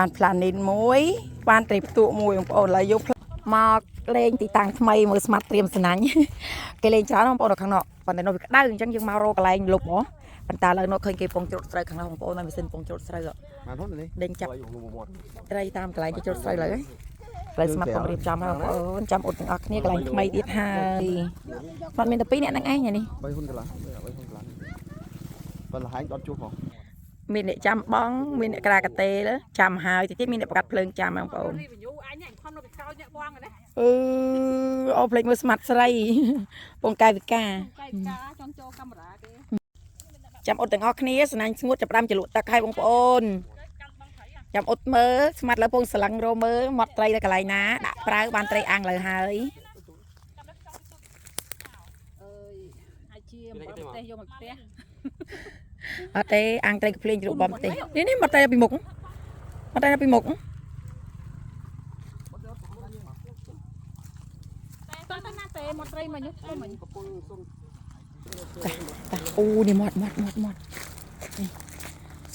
បានផ្លានីនមួយបានត្រីផ្ទក់មួយបងប្អូនឥឡូវយកមកលេងទីតាំងថ្មីមើលស្មាត់ត្រៀមស្នាញ់ គេលេងច្រើនបងប្អូននៅខាងនោះប៉ុន្តែនោះវាក្តៅអញ្ចឹងយើងមករកកន្លែងលុបហ៎ប៉ុន្តែឥឡូវនោះឃើញគេពងច្រូតស្រូវខាងនោះបងប្អូនហើយម៉ាស៊ីនពងច្រូតស្រូវហ៎ បានហត់នេះ ដេញចាប់ មាត់ ត្រីតាមកន្លែងគេច្រូតស្រូវឡើយឥឡូវស្មាត់ពងរៀបចំហើយបងប្អូនចាំអ៊ុតទាំងអស់គ្នាកន្លែងថ្មីទៀតហើយស្មាត់មានតែពីរអ្នកហ្នឹងឯងនេះ 3ហ៊ុនកន្លះ3ហ៊ុនកន្លះប៉ុន្តែហែងអត់ជួសផង មានអ្នកចាំបងមានអ្នកក្រាកាតេលចាំហើយតិចទៀតមានអ្នកប្រកាត់ភ្លើងចាំបងប្អូន រីវញូអញខំនៅកោអ្នកបងណា អឺអូភ្លេចមើលស្មាត់ស្រី ពងកាយវិការ កៃកាចង់ចូលកាមេរ៉ាគេ ចាំអ៊ុតទាំងអស់គ្នាស្នាញ់ស្ងួតចាប់ផ្ដើមចលក់ទឹកឲ្យបងប្អូនចាំអ៊ុតមើលស្មាត់លើពងស្លឹងរមើលមាត់ត្រីទៅកន្លែងណាដាក់ប្រាវបានត្រីអាំងលើហើយ អើយអាចជាអំបិលផ្ទះយកមកផ្ទះ អត់ទេអាំងត្រីកំភ្លេងជ្រូកបំទេនេះនេះមាត់ត្រីពីមុខមាត់ត្រីពីមុខ តោះទៅណាទេមកត្រីមកញុះធ្វើមិញ តាអូនេះមាត់មាត់មាត់មាត់នេះ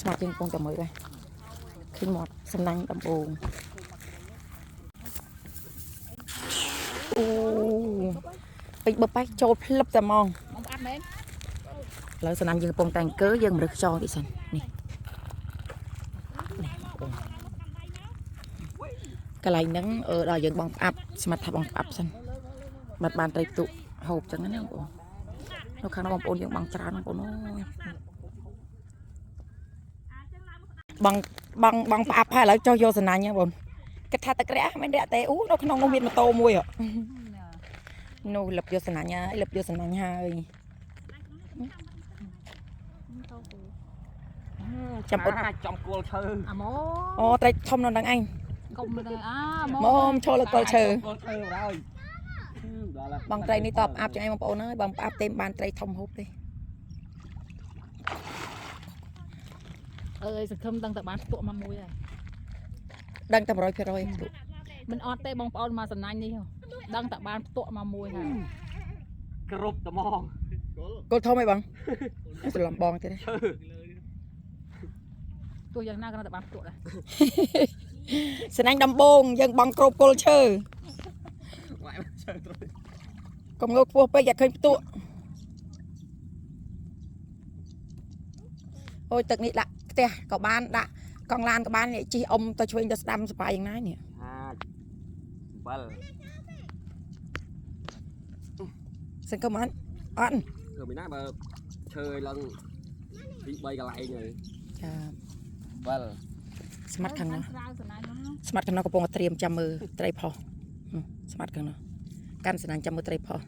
ស្មាត់យើងពងតែមើលដែរឃើញមាត់សំណាញ់ដំបងអូពេចបើបែកចូលផ្លឹបតែហ្មង បងផ្អាត់មែន ឥឡូវសំណាញ់យើងកំពុងតែអង្គើយើងមិនរើសខ្យងតិចសិននេះនេះបងប្អូនកន្លែងហ្នឹងអឺដល់យើងបងផ្អាប់ស្មាត់ថាបងផ្អាប់សិនបាត់បានត្រីផ្ទុកហូបចឹងណាបងប្អូននៅខាងនោះបងប្អូនយើងបងច្រើនបងប្អូនអើយបងបងបងផ្អាប់ហើយឥឡូវចុះយកសំណាញ់ហ្នឹងបងគិតថាទឹករាក់មិនរាក់ទេអូនៅក្នុងនោះមានម៉ូតូមួយហ៎នោះលឹបយកសំណាញ់ហើយលឹបយកសំណាញ់ហើយ ចាំអ៊ុត ចំគល់ឈើ អាម៉ូ អូត្រីធំនៅនឹងឯង កុំទៅអា មកឈរលើគល់ឈើ គល់ឈើហើយដល់ បងត្រីនេះតបអាប់ចឹងឯងបងប្អូនអើយបងអាប់ទេមិនបានត្រីធំហូបទេ អើយសង្ឃឹមដឹងតែបានផ្ទក់មកមួយហើយ ដឹងតែ100%ទូ មិនអត់ទេបងប្អូនមកសំណាញ់នេះដឹងតែបានផ្ទក់មកមួយហើយ គ្រប់ត្មង គល់ធំអីបងច្រឡំបងទៀត ឈើ ទោះយ៉ាងណាក៏នៅតែបានផ្ទក់ដែរ ស្នាញ់ដំបងយើងបងគ្របគល់ឈើ វាយឈើត្រូវ កុំងើខ្ពស់ពេកอย่าឃើញផ្ទក់អូយទឹកនេះដាក់ផ្ទះក៏បានដាក់កង់ឡានក៏បាននេះជីអុំទៅឆ្វេងទៅស្ដាំសប្បាយយ៉ាងណានេះ ហា7 សង្ឃឹមអត់អត់ ធ្វើពីណាបើឈើឲ្យឡើងពី3កន្លែងហើយ ចា 7 ស្មាត់ខាងនោះ ស្រាវសំណាញ់នោះ ស្មាត់ខាងនោះកំពុងតែត្រៀមចាំមើលត្រីផុសនោះស្មាត់ខាងនោះកាន់ស្នាញ់ចាំមើលត្រីផុស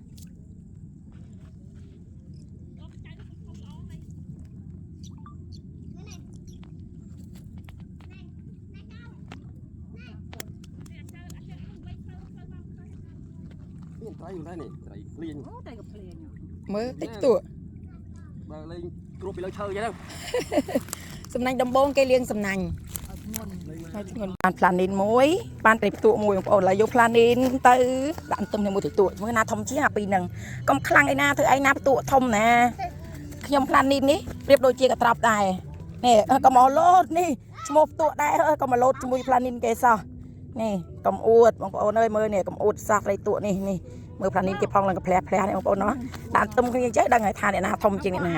មានត្រីอยู่ដែរនេះត្រីភ្លៀង អូតែក៏ភ្លៀង មើលតិចតួ បើលេងគ្រប់ពីលើឈើចឹង សំណាញ់ដំបងគេលៀងសំណាញ់ ឲ្យធ្ងន់ ហើយធ្ងន់បានផ្លានីនមួយបានត្រីផ្ទក់មួយបងប្អូនឥឡូវយកផ្លានីនទៅដាក់ទឹមជាមួយត្រីទក់មើលណាធំជាងអាពីរហ្នឹងកុំខ្លាំងឯណាធ្វើឯណាផ្ទក់ធំណាខ្ញុំផ្លានីននេះប្រៀបដូចជាកត្រប់ដែរនេះកុំមកលោតនេះឈ្មោះផ្ទក់ដែរកុំមកលោតជាមួយផ្លានីនគេសោះនេះកុំអួតបងប្អូនអើយមើលនេះកុំអួតសោះត្រីទក់នេះនេះមើលផ្លានីនគេផងឡើងកផ្លះផ្លះនេះបងប្អូនណោះដាក់ទឹមគ្នាចេះដឹងហើយថាអ្នកណាធំជាងអ្នកណា